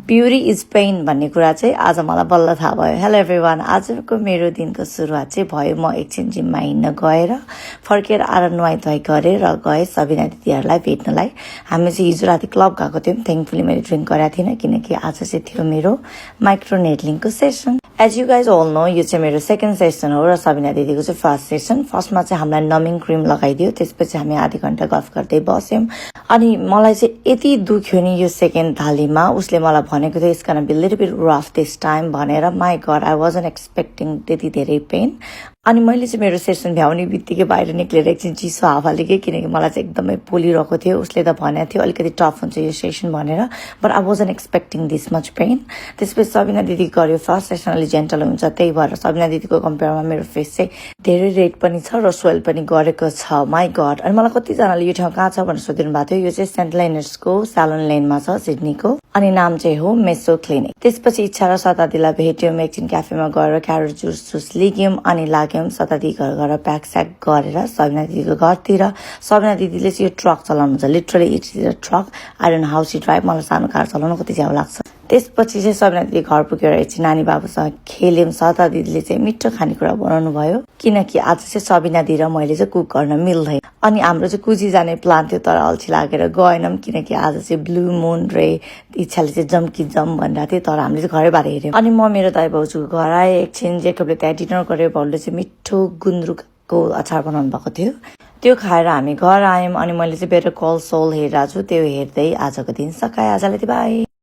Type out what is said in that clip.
Beauty is pain भन्ने कुरा चाहिँ आज मलाई बल्ल थाहा भयो। हेलो एभ्रिवान, आजको मेरो दिनको सुरुवात चाहिँ भयो म एकछिन जिममा हिँड्न गएर फर्केर आएर नुहाई धुवाई गरेर गएँ सबिना दिदीहरूलाई भेट्नलाई। हामी चाहिँ हिजो राति क्लब गएको थियौँ। थ्याङ्कफुली मैले ड्रिङ्क गरेको थिइनँ किनकि आज चाहिँ थियो मेरो माइक्रो नेडलिङको session. As you guys all know, यो चाहिँ मेरो सेकेन्ड सेसन हो र सबिना दिदीको चाहिँ फर्स्ट सेसन। फर्स्टमा चाहिँ हामीलाई नमिङ क्रिम लगाइदियो, त्यसपछि हामी आधी घन्टा गफ गर्दै बस्यौँ। अनि मलाई चाहिँ यति दुख्यो नि यो सेकेन्ड थालीमा। उसले मलाई भनेको थियो it's gonna be little bit rough this time भनेर। My god, I wasn't expecting त्यति धेरै पेन। अनि मैले चाहिँ मेरो सेसन भ्याउने बित्तिकै बाहिर निक्लेर एकछिन चिसो हावा लिएँ किनकि मलाई चाहिँ एकदमै पोलिरहेको थियो। उसले त भनेको थियो अलिकति टफ हुन्छ यो सेसन भनेर, but I wasn't expecting this much pain. त्यसपछि सबिना दिदी गर्यो फर्स्ट सेसन, अलिक जेन्टल हुन्छ, त्यही भएर सबिना दिदीको कम्पेयरमा मेरो फेस चाहिँ धेरै रेड पनि छ र स्वेल पनि गरेको छ। My god. अनि मलाई कतिजनाले यो ठाउँ कहाँ छ भनेर सोधिनु भएको थियो। यो चाहिँ सेन्ट लाइनर्सको स्यालोन लेनमा छ, सिडनीको, अनि नाम चाहिँ हो मेसो क्लिनिक। त्यसपछि इच्छा र शताब्दीलाई भेट्यौँ, एकछिन क्याफेमा गएर क्यारेट जुस लिग्यौँ अनि लाग्यौँ शताब्दी घर गएर प्याक स्याक गरेर सबिना दिदीको घरतिर। सबिना दिदीले चाहिँ यो ट्रक चलाउनुहुन्छ, literally it's is a truck. I don't know how she drive, मलाई सानो कार चलाउन कति च्याउ लाग्छ। त्यसपछि चाहिँ सबिना दिदी घर पुगेर एकछिन नानी बाबुसँग खेल्यौँ। सता दिदीले चाहिँ मिठो खानेकुरा बनाउनु भयो किनकि आज चाहिँ सबिना दिदी र मैले चाहिँ कुक गर्न मिल्दैन। अनि हाम्रो चाहिँ कुजी जाने प्लान थियो तर अल्छी लागेर गएनौँ किनकि आज चाहिँ ब्लू मुन रे इच्छाले चाहिँ जम्की जम भनिरहेको थियो, तर हामीले चाहिँ घरैबाट हेऱ्यौँ। अनि म मेरो दाइ भाउजूको घर आएँ एकछिन। जेकबले त्यहाँ डिनर गरेर भाउले चाहिँ मिठो गुन्द्रुकको अचार बनाउनु भएको थियो, त्यो खाएर हामी घर आयौँ। अनि मैले चाहिँ बेटर कल सोल हेरिरहेको छु, त्यो हेर्दै आजको दिन सकाएँ। आजलाई बाई।